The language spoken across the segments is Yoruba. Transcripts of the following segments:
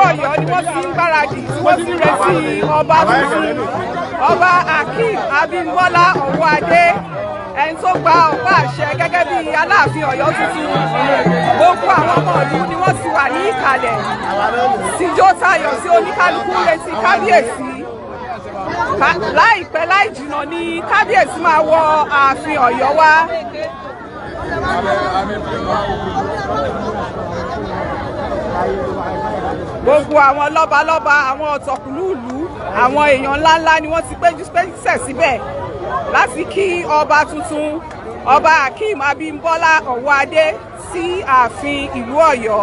Ọ̀yọ́ ni wọ́n ti ń gbáradì tí wọ́n ti ń retí ọba tuntun, Ọba Akeem Abímbọ́lá Ọwọ́adé, ẹni tó gba ọ̀pá àṣẹ gẹ́gẹ́ bí Aláàfin Ọ̀yọ́ tuntun. Gbogbo àwọn ọmọ ìlú ni wọ́n ti wà ní ìkàlẹ̀ síjó tayọ̀ sí oníkálukú retí kábíyèsí. Láìpẹ́ láì jìnnà ni kábíyèsí máa wọ ààfin Ọ̀yọ́ wá. Gbogbo àwọn lọ́balọ́ba, àwọn ọ̀tọ̀kùlúùlú, àwọn èèyàn ńláńlá ni wọ́n ti péjú pésẹ̀ síbẹ̀ láti kí ọba tuntun, Ọba Akeem Abímbọ́lá Ọwọ́adé, sí ààfin ìlú Ọ̀yọ́.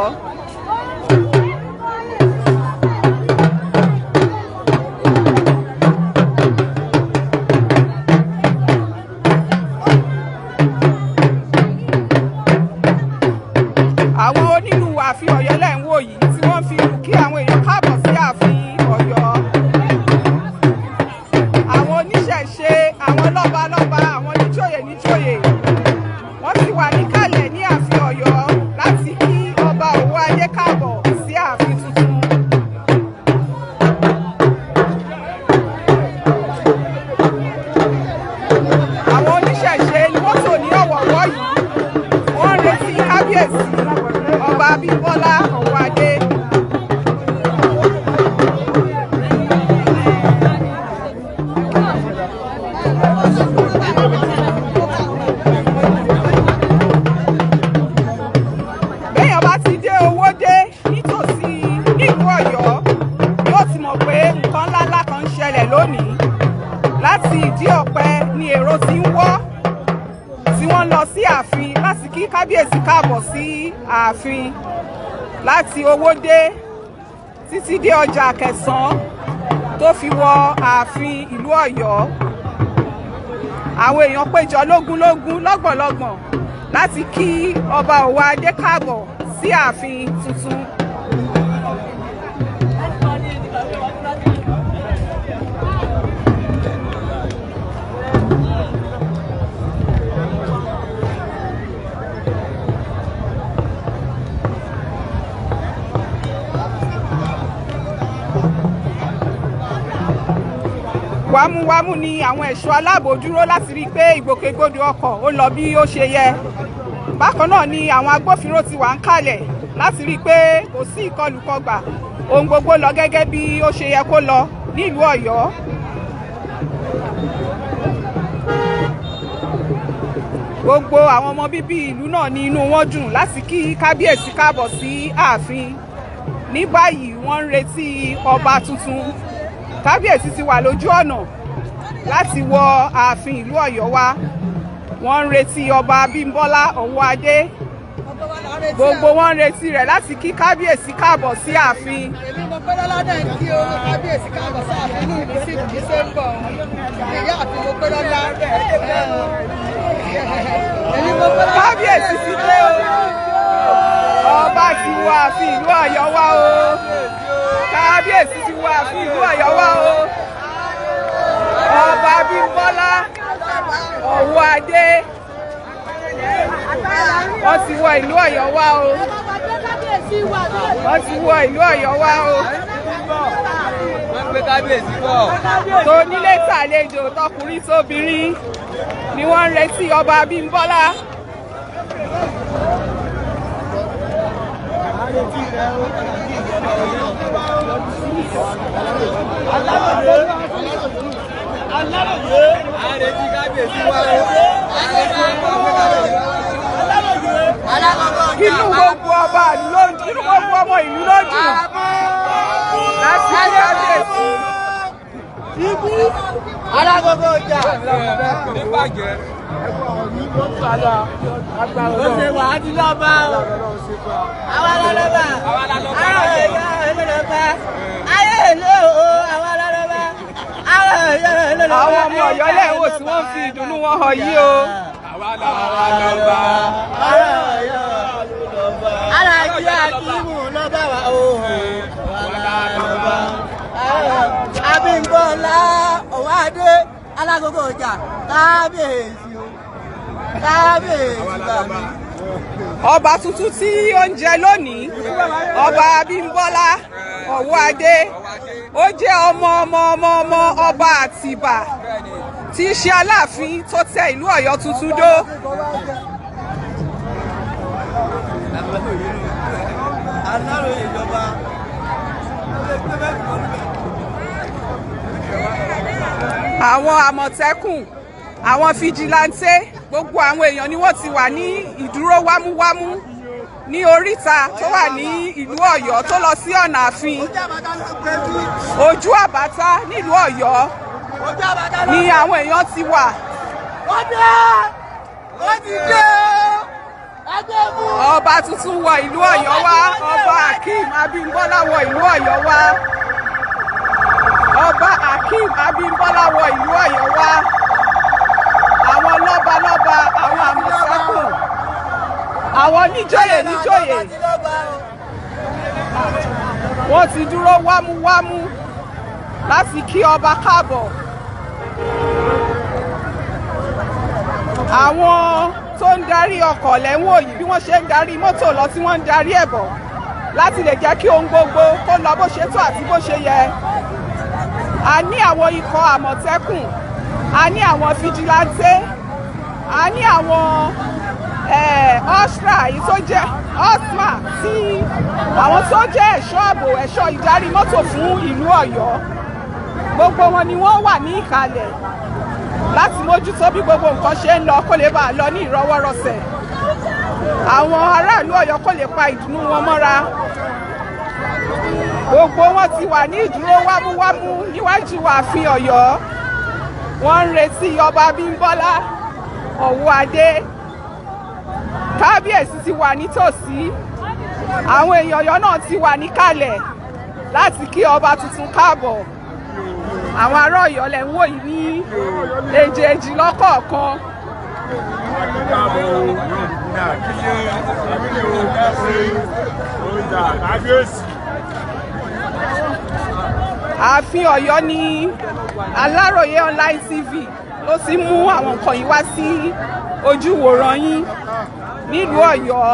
Àwọn onílù ààfin Ọ̀yọ́ lẹ́ ń wò yìí tí wọ́n fi ìlù kí àwọn èèyàn káàbọ̀ sí ààfin Ọ̀yọ́. Àwọn oníṣẹ̀ṣe, àwọn lọ́balọ́ba, àwọn níjòyè níjòyè, wọ́n ti wà níkàlẹ̀ ní ààfin Ọ̀yọ́ láti kí Ọba Ọwọ́adé káàbọ̀ sí ààfin tuntun. Àwọn oníṣẹ̀ṣe ni wọ́n tò ní ọ̀wọ̀ọ̀wọ́ yìí, wọ́n ń retí kábíyèsí Ọba Abímbọ́lá Ọwọ́adé. Béèyàn bá ti dé Owódé nítòsí nílùú Ọ̀yọ́, yóò ti mọ̀ pé nǹkan ńláńlá kan ń ṣẹlẹ̀ lónìí. Láti ìdí ọ̀pẹ ni èrò ti ń wọ́ tí wọ́n lọ sí ààfin láti kí kábíyèsí káàbọ̀ sí ààfin. Láti Owódé títí dé ọjà Kẹsàn-án tó fi wọ ààfin ìlú Ọ̀yọ́, àwọn èèyàn péjọ lógúnlógún lọ́gbọ̀nlọ́gbọ̀n láti kí Ọba Ọwọ́adé káàbọ̀ sí ààfin tuntun. Wámúwámú ni àwọn ẹ̀ṣọ́ aláàbò dúró láti rí i pé ìgbòkègbodò ọkọ̀ ó lọ bí ó ṣe yẹ. Bákan náà ni àwọn agbófinró ti wà ń kalẹ̀ láti rí i pé kò sí ìkọlùkọgbà, ohun gbogbo lọ gẹ́gẹ́ bí ó ṣe yẹ kó lọ nílùú Ọ̀yọ́. Gbogbo àwọn ọmọ bíbí ìlú náà ní inú wọn dùn láti kí kábíyèsí káàbọ̀ sí ààfin. Ní báyìí, wọ́n ń retí ọba tuntun. Kábíyèsí ti wà lójú ọ̀nà láti wọ ààfin ìlú Ọ̀yọ́ wá. Wọ́n ń retí Ọba Abímbọ́lá Ọwọ́adé. Gbogbo wọn ń retí rẹ̀ láti kí kábíyèsí káàbọ̀ sí ààfin. Èmi mo pẹ́ lọ́lá náà kí o kábíyèsí káàbọ̀ sáàfin, inú mi sì dùn bí ṣe ń bọ̀. Ìyá àfi mo pẹ́ lọ́lá. Èmi mo pẹ́ lọ́lá. Kábíyèsí ti dé o, ọba ti wọ ààfin ìlú Ọ̀yọ́ wá o. Kábíyèsí ti wọ ààfin ìlú Ọ̀yọ́ wá o. Ọba Abímbọ́lá Ọwọ́adé, wọ́n ti wọ ìlú Ọ̀yọ́ wá o. Wọ́n ti wọ ìlú Ọ̀yọ́ wá o. Wọ́n gbé kábíyèsí bọ̀. Tonílé tàlejò, tọkùnrin tóbìnrin ni wọ́n ń retí Ọba Abímbọ́lá. À ń retí kábíyèsí wa o. Inú gbogbo ọba ìlú ló ń dùn, inú gbogbo ọmọ ìlú ló dùn láti rí kábíyèsí. Alágogo ọjà. Nípàjẹ́. Ó ṣe wà á ti lọ́ba o. Àwa la lọ́ba. Àwa la lọ́ba. Àwa la lọ́ba. Ayé ìlú o, àwa la lọ́ba. Àwa la lọ́ba. Àwọn ọmọ Ọ̀yọ́ lẹ́wọ̀ tí wọ́n fi ìdùnnú wọn hàn yìí o. Àwa la lọ́ba. Alájí Akíìmù lọ́ba wa o. Àwa la lọ́ba. Abímbọ́lá Ọwọ́adé alágogo ọjà, kábíyèsí o. Kábíyèsí bàmí. Ọba tuntun tí ó ń jẹ lónìí, Ọba Abímbọ́lá Ọ̀wọ́adé. Ó jẹ́ ọmọ ọmọ ọmọ ọmọ ọba Àtìbà tí í ṣe Aláàfin tó tẹ ìlú Ọ̀yọ́ tuntun dó. Aláròye ìjọba. Àwọn Àmọ̀tẹ́kùn, àwọn fijilantè, gbogbo àwọn èèyàn ni wọ́n ti wà ní ìdúró wámúwámú ní oríta tó wà ní ìlú Ọ̀yọ́ tó lọ sí ọ̀nà ààfin. Ojú Àbátá nílùú Ọ̀yọ́ ni àwọn èèyàn ti wà. Ọba tuntun wọ ìlú Ọ̀yọ́ wá. Ọba Akeem Abímbọ́lá wọ ìlú Ọ̀yọ́ wá. Ọba Akeem Abímbọ́lá wọ ìlú Ọ̀yọ́ wá. Àwọn lọ́balọ́ba, àwọn Àmọ̀tẹ́kùn, àwọn níjòyè níjòyè, wọ́n ti dúró wámúwámú láti kí ọba káàbọ̀. Àwọn tó ń darí ọkọ̀ lẹ́wọ̀n yìí, bí wọ́n ṣe ń darí mọ́tò lọ tí wọ́n ń darí ẹ̀ bọ̀ láti lè jẹ́ kí ohun gbogbo kó lọ bó ṣe tó àti bó ṣe yẹ. A ní àwọn ikọ̀ Àmọ̀tẹ́kùn, a ní àwọn fijilantè, a ní àwọn ostra, èyí tó jẹ́ osma, tí àwọn tó jẹ́ ẹ̀ṣọ́ ààbò, ẹ̀ṣọ́ ìdarí mọ́tò fún ìlú Ọ̀yọ́. Gbogbo wọn ni wọ́n wà ní ìkàlẹ̀ láti mójútó bí gbogbo nǹkan ṣe ń lọ, kó lè bá a lọ ní ìrọwọ́rọsẹ̀, àwọn aráàlú Ọ̀yọ́ kó lè pa ìdùnnú wọn mọ́ra. Gbogbo wọn ti wà ní ìdúró wámúwámú níwájú ààfin Ọ̀yọ́. Wọ́n ń retí ọba Abímbọ́lá Ọ̀wọ́adé. Kábíyèsí ti wà nítòsí. Àwọn èèyàn Ọ̀yọ́ náà ti wà níkàlẹ̀ láti kí ọba tuntun káàbọ̀. Àwọn ará Ọ̀yọ́ lẹ̀ ń wò yìí ní èjèèjì lọ́kọ̀ọ̀kan. Ààfin Ọ̀yọ́ ní Aláròyé Online TV ló ti mú àwọn nǹkan yìí wá sí ojúwòran yín nílùú Ọ̀yọ́.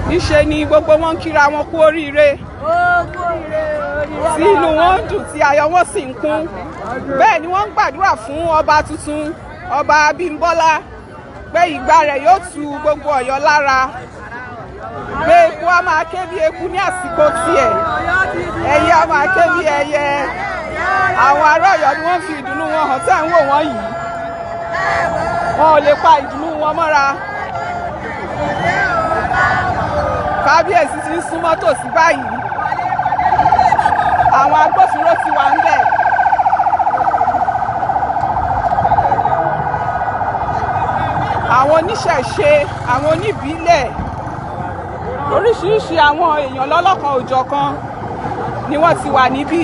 Níṣe ni gbogbo wọn ń kíra wọn kú oríire, tí inú wọn ń dùn, tí ayọ̀ wọn sì ń kún. Bẹ́ẹ̀ ni wọ́n ń gbàdúrà fún ọba tuntun, ọba Abímbọ́lá, pé ìgbà rẹ̀ yóò tu gbogbo Ọ̀yọ́ lára, pé eku á máa ké bí eku ní àsìkò tiẹ̀, ẹyẹ á máa ké bí ẹyẹ. Àwọn ará Ọ̀yọ́ ni wọ́n fi ìdùnnú wọn hàn tẹ́ ń wò wọ́n yìí. Wọn ò lè pa ìdùnnú wọn mọ́ra. Kábíyèsí ti ń súnmọ́ tòsí báyìí. Àwọn agbófinró ti wà ń bẹ̀. Àwọn oníṣẹ̀ṣe, àwọn oníbílẹ̀, oríṣiríṣi àwọn èèyàn lọ́lọ́kan òjọ̀kan ni wọ́n ti wà níbí.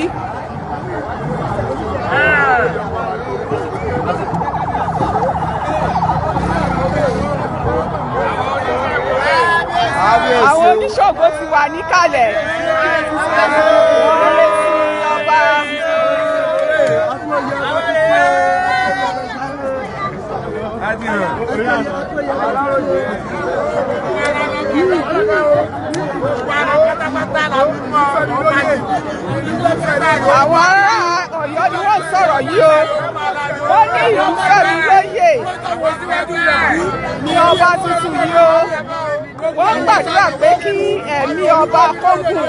Àwọn oníṣògo ti wà níkàlẹ̀. Wọ́n retí ọba. Àwọn ará Ọ̀yọ́ ni wọ́n sọ̀rọ̀ yìí o. Wọ́n ní ìlú Fẹ́mi lóyè ní ọba tuntun yìí o. Wọ́n gbàdúrà pé kí ẹ̀mí ọba kó gùn.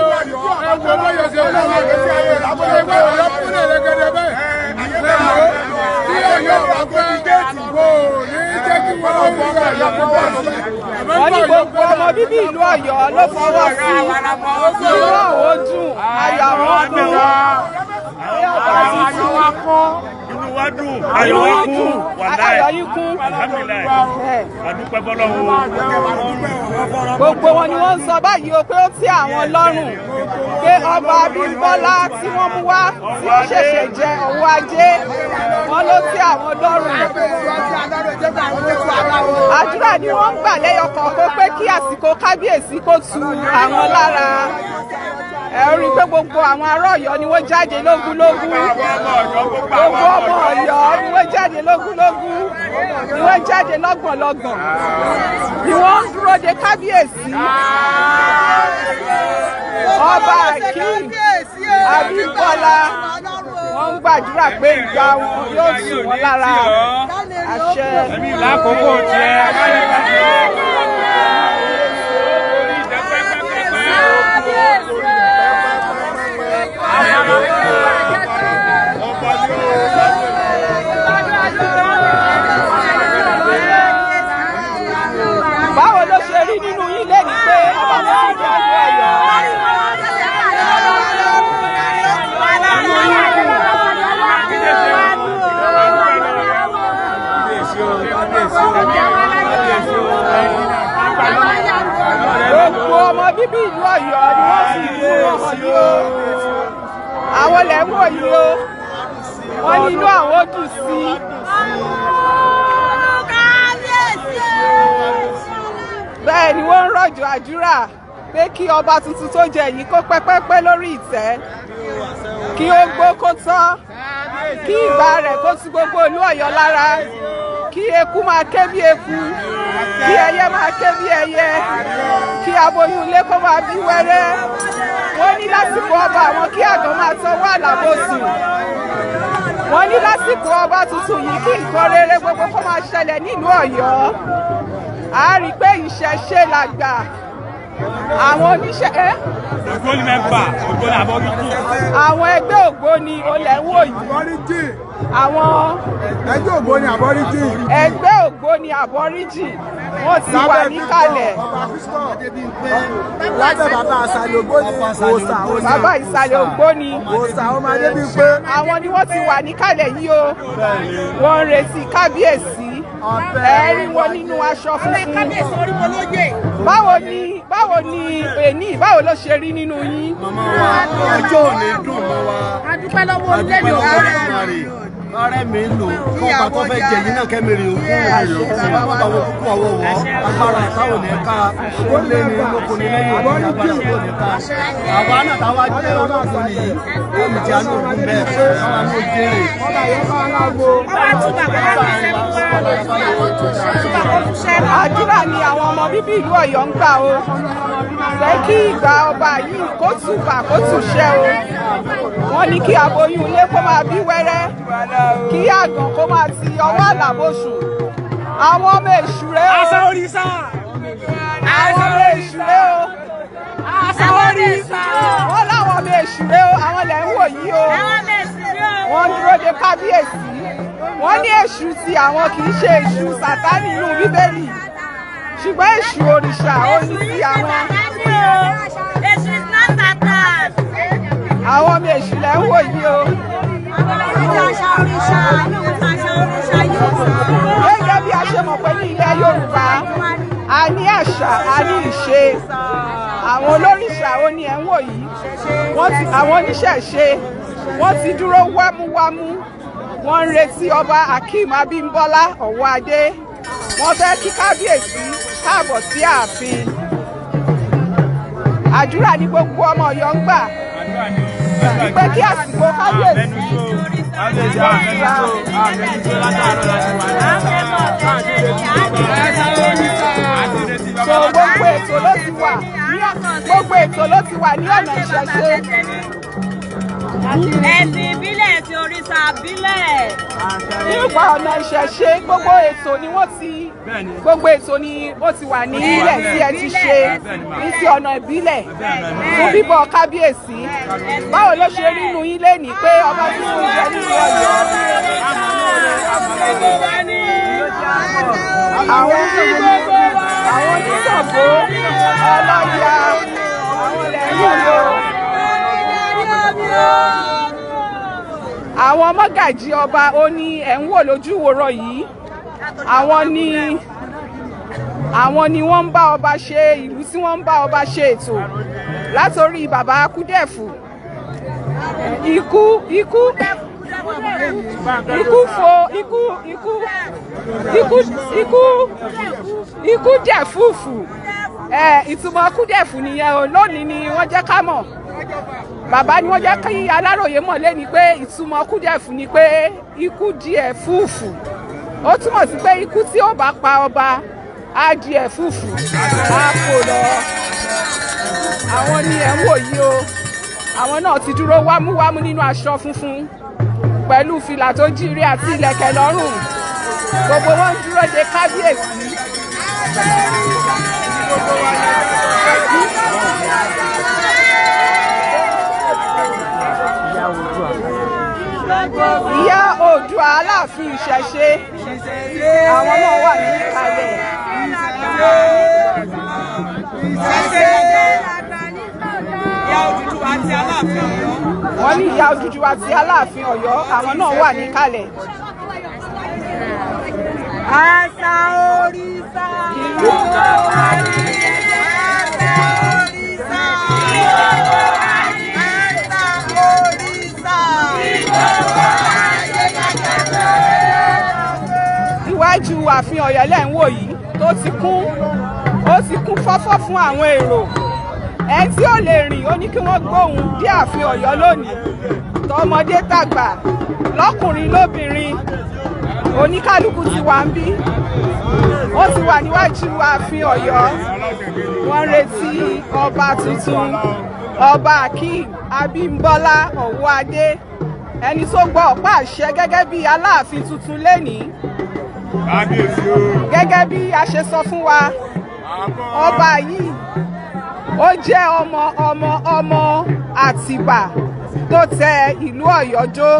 Wọ́n ní gbogbo ọmọ bíbí ìlú Ọ̀yọ́ ló fọwọ́ sí i. Inú àwọn dùn, ayọ̀ àwọn kún. Ọba tuntun. Inú wa dùn, ayọ̀ wa kún, wàláì. Ayọ̀ yín kún. Alhamdulilayi, adúpẹ́ fọ́lọ́run. Gbogbo wọn ni wọ́n ń sọ báyìí o pé ó tẹ́ àwọn lọ́rùn pé ọba Abímbọ́lá tí wọ́n mú wá, tí ó ṣẹ̀ṣẹ̀ jẹ ọwọ́ ajé, wọn ló tẹ́ àwọn lọ́rùn. Àdúrà ni wọ́n ń gbà lẹ́yọ kọ̀ọ̀kan pé kí àsìkò kábíyèsí kó tu àwọn lára. Ẹ rí i pé gbogbo àwọn ará Ọ̀yọ́ ni wọ́n jáde lógúnlógún. Gbogbo ọmọ Ọ̀yọ́ ni wọ́n jáde lógúnlógún, ni wọ́n jáde lọ́gbọ̀nlọ́gbọ̀n, ni wọ́n Kábíyèsí Ọba Akeem Abímbọ́lá. Wọ́n ń gbàdúrà pé ìgbà wọn yóò tù wọ́n lára. Àṣẹ. Ẹ̀mí lákòókò tiẹ̀ káyọ̀. Báwo ló ṣe rí nínú yín lẹ́ni pé ọba tuntun jẹ́ ìlú Ọ̀yọ́? Gbogbo ọmọ bíbí ìlú Ọ̀yọ́ ni wọ́n sì mú wọn yìí o. Àwọn lẹ̀ ń wò yìí o. Wọ́n ní inú àwọn dùn sí i. Bẹ́ẹ̀ ni wọ́n ń rọ̀jò àdúrà pé kí ọba tuntun tó jẹ yìí kó pẹ́pẹ́pẹ́ lórí ìtẹ́, kí ó gbó kó tọ́, kí ìgbà rẹ̀ kó tu gbogbo ìlú Ọ̀yọ́ lára, kí eku máa ké bí eku, kí ẹyẹ máa ké bí ẹyẹ, kí aboyún ilé kó máa bí wẹ́rẹ́. Wọ́n ní lásìkò ọba àwọn kí àgàn máa tọwọ́ àlàbòsùn. Wọ́n ní lásìkò ọba tuntun yìí kí nǹkan rere gbogbo kó máa ṣẹlẹ̀ nílùú Ọ̀yọ́. A rí i pé ìṣẹ̀ṣe làgbà. Àwọn oníṣẹ́ Ògbóni mẹ́fà, ògbóni àbọ̀rìjì. Àwọn ẹgbẹ́ ògbóni olè ń wò yìí. Àbọ̀ríjì. Àwọn Ẹgbẹ́ ògbóni àbọ̀ríjì. Ẹgbẹ́ ògbóni àbọ̀ríjì wọ́n ti wà níkàlẹ̀. Lábẹ́ bàbá àṣàlẹ̀ ògbóni òòsà. Bàbá ìsàlẹ̀ ògbóni. Òòsà ọmọ Adébímpé. Àwọn ni wọ́n ti wà níkàlẹ̀ yìí o. Wọ́n ń retí kábíyèsí. Ẹ rí wọn nínú aṣọ funfun. Báwo ni èní, báwo ló ṣe rí nínú yín? Màmá wa, ọjọ́ òní dùn mọ́ wa. Adúpẹ́ lọ́wọ́ Adúpẹ́ orílẹ̀-èdè lọ́wọ́ Ògbóni. Olódùmarè. Ọ̀rẹ́ mi lò kọ́ba tó fẹ́ jẹ yín náà kẹ́mìrì òkú bàbá wo kúkú ọwọ́ wọ́ agbára ìsáwò ní ká ó lé ní lóko ní lẹ́yìn òní agbára ìsáwò ní ká àwa náà táwa jẹ́ olóògùn nìyí ẹ̀mí tí a ní òkú bẹ́ẹ̀ káwa ní òjèrè. Àdúrà ni àwọn ọmọ bíbí ìlú Ọ̀yọ́ ń gbà o. Fẹ́ kí ìgbà ọba yìí kó tùbà kó tùṣẹ́ o. Wọ́n ní kí aboyún ilé kó máa bí wẹ́rẹ́, kí àgàn kó máa ti ọwọ́ àlàbòsùn. Àwọn ọmọ èṣù rẹ o. Àṣà òrìṣà. Àwọn ọmọ èṣù rẹ o. Wọ́n láwọn ọmọ èṣù rẹ o, àwọn lẹ̀ ń wò yìí o. Wọ́n dúró de kábíyèsí. Wọ́n ní èṣù ti àwọn kì í ṣe èṣù Sàtánì inú Bíbélì, ṣùgbọ́n èṣù òrìṣà ó ní sí àwọn. Àwọn ọmọ èṣù lẹ̀ ń wò yìí o. Gẹ́gẹ́ bí a ṣe mọ̀ pé ní ilẹ̀ Yorùbá, a ní àṣà, a ní ìṣe. Àwọn olórìṣà ó ní ẹ̀ ń wò yìí. Wọ́n ti àwọn oníṣẹ̀ṣe, wọ́n ti dúró wámúwámú. Wọ́n ń retí ọba Akeem Abímbọ́lá Ọ̀wọ́adé. Wọ́n fẹ́ kí kábíyèsí káàbọ̀ sí ààfin. Àdúrà ní gbogbo ọmọ Ọ̀yọ́ ń gbà pé kí àsìkò kábíyèsí so gbogbo ètò ló ti wà ní ọ̀nà ìṣẹ̀ṣe. Ẹ̀sìn ìbílẹ̀, ẹ̀sìn òrìṣà ìbílẹ̀. Nípa ọ̀nà ìṣẹ̀ṣe, gbogbo ètò ni ó ti wà ní ilẹ̀ tí ẹ ti ṣe ní ti ọ̀nà ìbílẹ̀ fún bíbọ̀ kábíyèsí. Báwo ló ṣe rí inú yín lénìí pé ọba tuntun jẹ nínú Ọ̀yọ́? Àwọn oníṣàngó, ọlọ́ya, àwọn lẹ́yìn o. Àwọn mọ́gàjí ọba ó ní ẹ̀ ń wò lójú wòran yìí. Àwọn ni wọ́n ń bá ọba ṣe ìlú, tí wọ́n ń bá ọba ṣe ètò látòrí bàbá Kúdẹ̀fù. Ikú ikú ikú fo ikú ikú ikú ikú ikú dẹ̀ fùfù. Ẹ ìtumọ̀ kúdẹ̀fù nìyẹn o. Lónìí ni wọ́n jẹ́ ká mọ̀, bàbá ni wọ́n jẹ́ kí Aláròye mọ̀ lẹ́ni pé ìtumọ̀ kúdẹ̀fù ni pé ikú díẹ̀ fùfù. Ó túmọ̀ sí pé ikú tí ó bá pa ọba Á di ẹ̀fúùfù, á kó lọ. Àwọn ni ẹ̀ ń wò yìí o. Àwọn náà ti dúró wámúwámú nínú aṣọ funfun pẹ̀lú fìlà tó jíire àti ìlẹ̀kẹ̀ lọ́rùn. Gbogbo wọn ń dúró de kábíyèsí. Ìyá Oòduà, Aláàfin ìṣẹ̀ṣe, àwọn náà wà ní ìkàlẹ̀. Ìyá Odùduwà àti Aláàfin Ọ̀yọ́. Wọ́n ní Ìyá Odùduwà àti Aláàfin Ọ̀yọ́, àwọn náà wà níkàlẹ̀. Àṣà òrìṣà. Ìlú Àṣà òrìṣà. Àṣà òrìṣà. Iwájú ààfin Ọ̀yọ́ lẹ́ ń wò yìí tó ti kún, ó ti kún fọ́fọ́ fún àwọn èrò. Ẹ tí ò lè rìn, ó ní kí wọ́n gbóhùn dé ààfin Ọ̀yọ́ lónìí. Tọmọdé tàgbà, lọ́kùnrin lóbìnrin, oníkálukú ti wà ń bí, ó ti wà níwájú ààfin Ọ̀yọ́. Wọ́n retí ọba tuntun, Ọba Akeem Abímbọ́lá Ọ̀wọ́adé, ẹni tó gbọ́ ọ̀pá àṣẹ gẹ́gẹ́ bí Aláàfin tuntun lénìí. Kábíyèsí o. Gẹ́gẹ́ bí a ṣe sọ fún wa, ọba yìí, ó jẹ́ ọmọ ọmọ ọmọ Àtìbà tó tẹ ìlú Ọ̀yọ́ jó.